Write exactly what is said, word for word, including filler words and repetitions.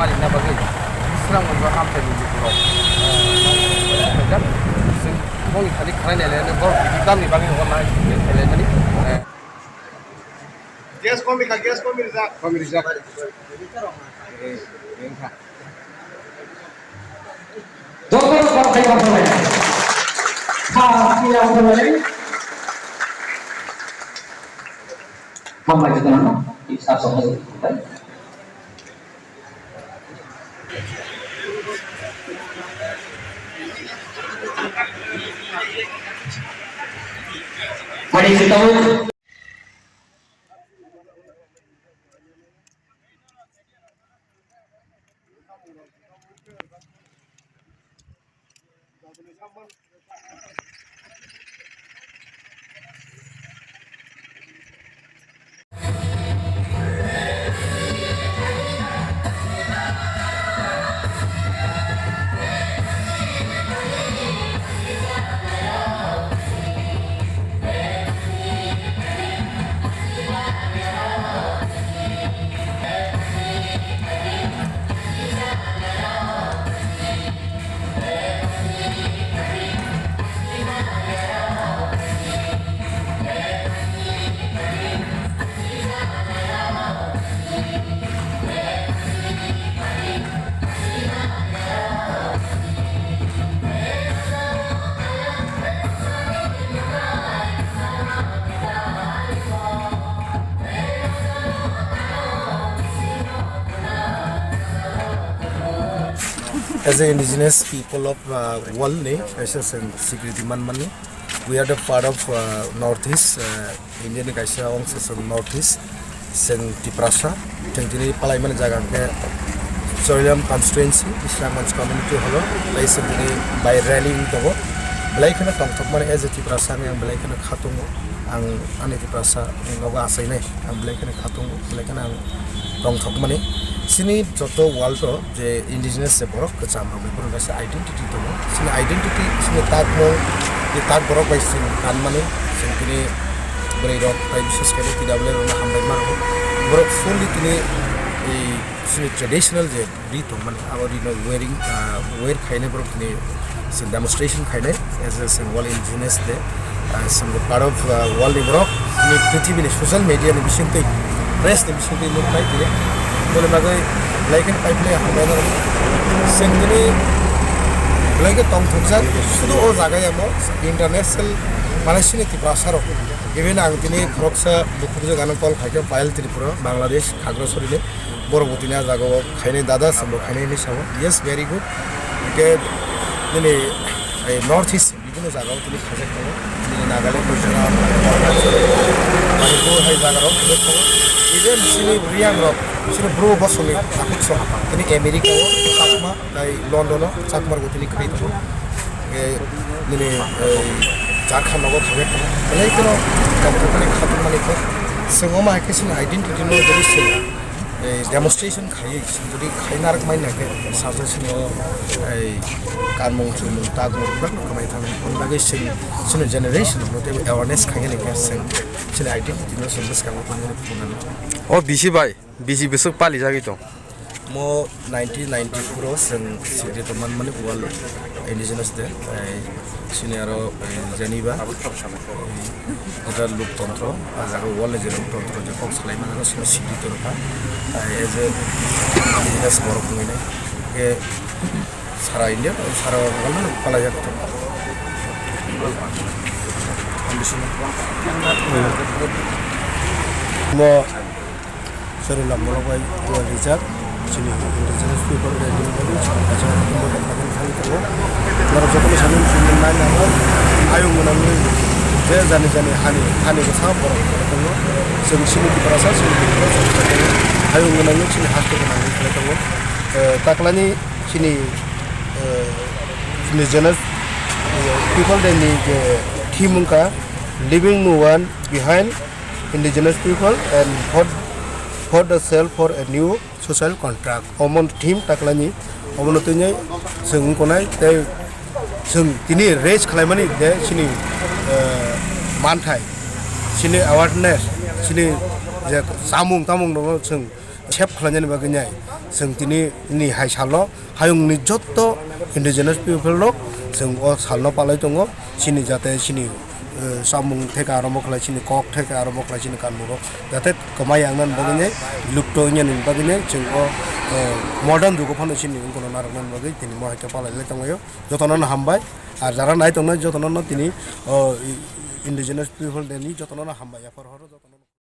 Salina bagwi Bisramganjo amchaini lukurok, eh, chwng bongni thani khlai nai le, borok bini tamni bagwi hwnna khlai mani, eh. Gas komi kha, gas komi rijak. Komi rijak. Eh, eh, kha. Joto rok borok hai kotor lai. Kha, kha, kha, kha. Hambai jana, isa sok. Mari kita. As a indigenous people of, uh, world ni kaisa chwng sikriti manmani, we are the part of, uh, North East, uh, India ni kaisa ongsa chwng North East, chwng Tiprasa, chwng tini palaimani jaga hwnkhe Chorilam constituency, Bisramganj community hall o, tei chwng tini by rally wng tongo, belai kheno tongthokmani as a Tiprasa wngwi ang belai kheno kha tongo, ang ani Tiprasa nogo achainai, ang belai kheno kha tongo, belai kheno ang tongthokmani. Chini joto world o je indigenous je borok kwcham rok ni borok kaisa identity tongo. Chini identity, chini takmung, je tak borok bai chwng kanmani, chwng tini bwrwi rok bai bises khe T W rok no hambai ma rwo. Borok fully tini, eh, chini traditional je ri tongmani, abo ri no wearing, ah, wear khainai borok tini se demonstration khainai as a se World Indigenous Day. Ah, chwng bo part of, ah, world ni borok, chini prithibi ni social media ni bisingtwi, press ni bisingtwi nuknai tini. Boni bagwi belai khe pai phlai hambai no. Chwng tini belai khe tongthokjak, sudu o jaga yamo international Malaysia ni Tiprasa rok. Even ang tini khoroksa bukhukjak ano call khaikha Payal Tripura, Bangladesh, Khagrasori ni. Borok bo tini a jaga o khainai dada, chwng bo khainai hinwi sao. Yes, very good. Hwnkhe nini, eh, North East bibhinno jaga o tini khaijak tongo. Nini Nagaland, Gujarat, Arunachal, Manipur hai jaga rok khaijak tongo. Even chini Riyang rok, chini Bru bosongni takhuk song tini America o Chakma, tai London o Chakma rok bo tini khwlai tongo. Eh, nini, eh, Jharkhand nogo khaijak tongo. Belai kheno tongthokmani khatungmani khe. Chwng omo hai khe chini identity no jadi chwng, eh, demonstration khaiwi, jodi khaina rok manya khe sajak sini o, ei, kanmung chumung takmung bebak no kwmai thangwi. Hwnwi bagwi chwng chini generation no teibo awareness khaina khe chwng chini identity no chwng bwskango tongmani phunuknani. O bisi bai, bisi bwswk pali jagwi tong? Mo nineteen ninety-four o chwng swigrito manmani World Indigenous Day, tei chini aro, eh, Geneva, eh, Ita Loktontro, ah, jaga world ni je Loktontro je kok salai mano, chwng sidi tongkha. Ah, as a indigenous borok wngwi nai. Khe sara India, sara world no palai jak tong. Mo Sorry, lam borok bai dual rijak. Chini indigenous people rally ni bagwi chini kaisa important thani tongo. Norok jotono sami chini nai nango, hayung gwnangwi je jani jani hani, hani bwsa borok tongo. Chwng chini Tiprasa, chini Tiprasa, chini hayung gwnangwi chini haste gwnangwi khlai tongo. Eh, taklani chini, eh, indigenous, eh, people day ni je theme wngkha, "Leaving no one behind, indigenous people and for, for the self for a new social contract." Omo theme taklani, omono tini chwng wngkha nai tei chwng tini raise khlaimani je chini, eh, manthai, chini awareness, chini je samung tamung no chwng save khlainani bagwi nai chwng tini ni hai salo hayungni jotto indigenous people rok chwng o salno palai tongo, chini jate chini, eh, chamung theka aromo khlai, chini kok theka aromo khlai, chini kanmung rok jate kwmai yangnani bagwi nai, lupto wngnani bagwi nai chwng o, eh, modern jugo phano chini wngkano narwknani bagwi tini mo hai khe palai lai tonglaio. Jotono no hambai, ar jara nai tongnai jotono no tini, o, i-, indigenous people day ni jotono no hambai yaphar horo jotono.